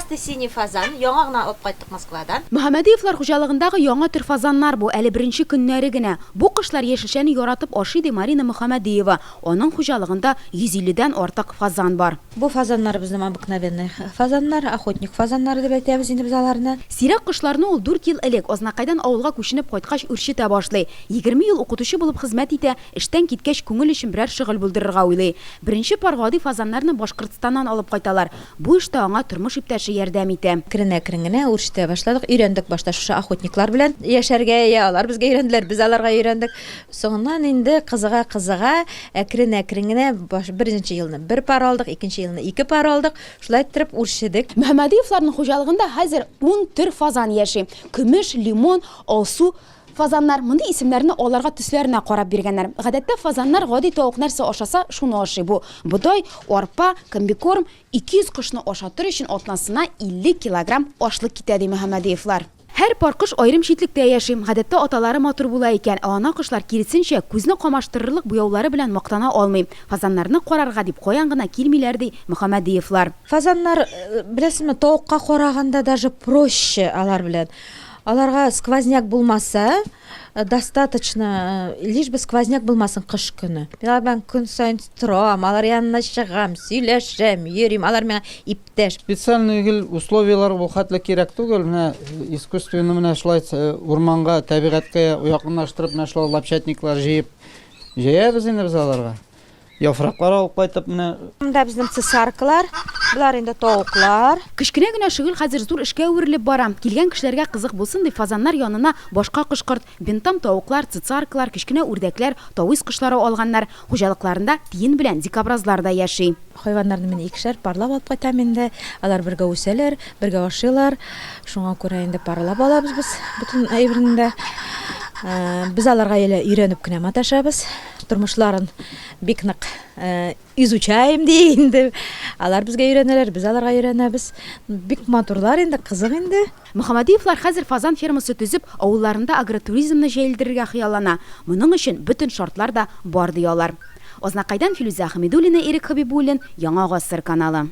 Глазастый синий фазан, яңа гына алып кайттык Москвадан. Мөхәммәдиевлар хуҗалыгындагы яңа төр фазаннар бу, әле беренче көннәре генә. Бу кошлар яшелчәне яратып ашый, ди Марина Мөхәммәдиева. Аның хуҗалыгында 150 дән артык фазан бар. Бу фазаннар безнең обыкновенный фазаннар, охотник фазаннары дип әйтәбез инде без аларны. Сирәк кошларны ул дүрт ел элек, Азнакайдан авылга күченеп кайткач үрчетә башлый. 20 ел укытучы булып хезмәт итә, эштән киткәч күңел өчен берәр шөгыль булдырырга уйлый. Беренче пар гади фазаннарны Башкортстаннан алып кайталар. Бу эштә аңа тормыш иптәше ярдәм итә. Әкрен-әкрен генә үрчетә башладык. Өйрәндек башта шушы охотниклар белән яшәргә, я алар безгә өйрәнделәр, без аларга өйрәндек. Соңыннан инде кызыга-кызыга, әкрен-әкрен генә баш, беренче елны бер пар алдык, икенче елны ике пар алдык. Шулай иттереп үрчедек. Мөхәммәдиевларның хуҗалыгында хәзер ун төр фазан яши. Көмеш, лимон, алсу фазаннар. Мондый исемнәрне аларга төсләренә карап биргәннәр. Гадәттә фазаннар гади тавык нәрсә ашаса, шуны ашый. Бу бодай, арпа, комбикорм. 200 кошны ашатыр өчен атнасына 50 килограмм ашлык китә, ди Мөхәммәдиевлар. Һәр пар кош аерым читлектә яши. Гадәттә аталары матур була икән, ә ана кошлар, киресенчә, күзне камаштырырлык буяулары белән мактана алмый. Фазаннарны карарга дип каян гына килмиләр, ди Мөхәммәдиевлар. Фазаннар, беләсезме, тавыкка караганда даже проще алар белән. Аларга сквозняк булмаса, достаточно, лишь бы сквозняк булмасын кыш көне. Мин алар белән көн саен торам, алар янына чыгам, сөйләшәм, йөрим, алар миңа иптәш. Специальный гел условияләр ул хәтле кирәк түгел, менә искусственно менә шулай урманга, табигатькә якынлаштырып, менә шулай лапчатниклар җыеп җәябез инде без аларга. Яфраклар алып кайтып менә. Монда безнең цесаркалар, болар инде тавыклар. Кечкенә генә шөгыль хәзер зур эшкә әверелеп бара. Килгән кешеләргә кызык булсын дип, фазаннар янына башка кош-корт, бентам тавыклар, цесаркалар, кечкенә үрдәкләр, тавис кошлары алганнар. Хуҗалыкларында тиен белән дикобразлар да яши. Хайваннарны мин икешәр парлап алып кайтам инде. Алар бергә үсәләр, бергә ашыйлар. Шуңа күрә инде парлап алабыз без бөтен әйберне дә. Без аларга әле өйрәнеп кенә маташабыз. Тормышларын бик нык изучаем ди инде. Алар безгә өйрәнәләр, без аларга өйрәнәбез. Бик матурлар инде, кызык инде. Мөхәммәдиевлар хәзер фазан фермасы төзеп, авылларында агротуризмны җәелдерергә хыяллана. Моның өчен бөтен шартлар да бар, ди алар. Азнакайдан Филүзә Хәмидуллина, Ирек Хәбибуллин, Яңа Гасыр каналы.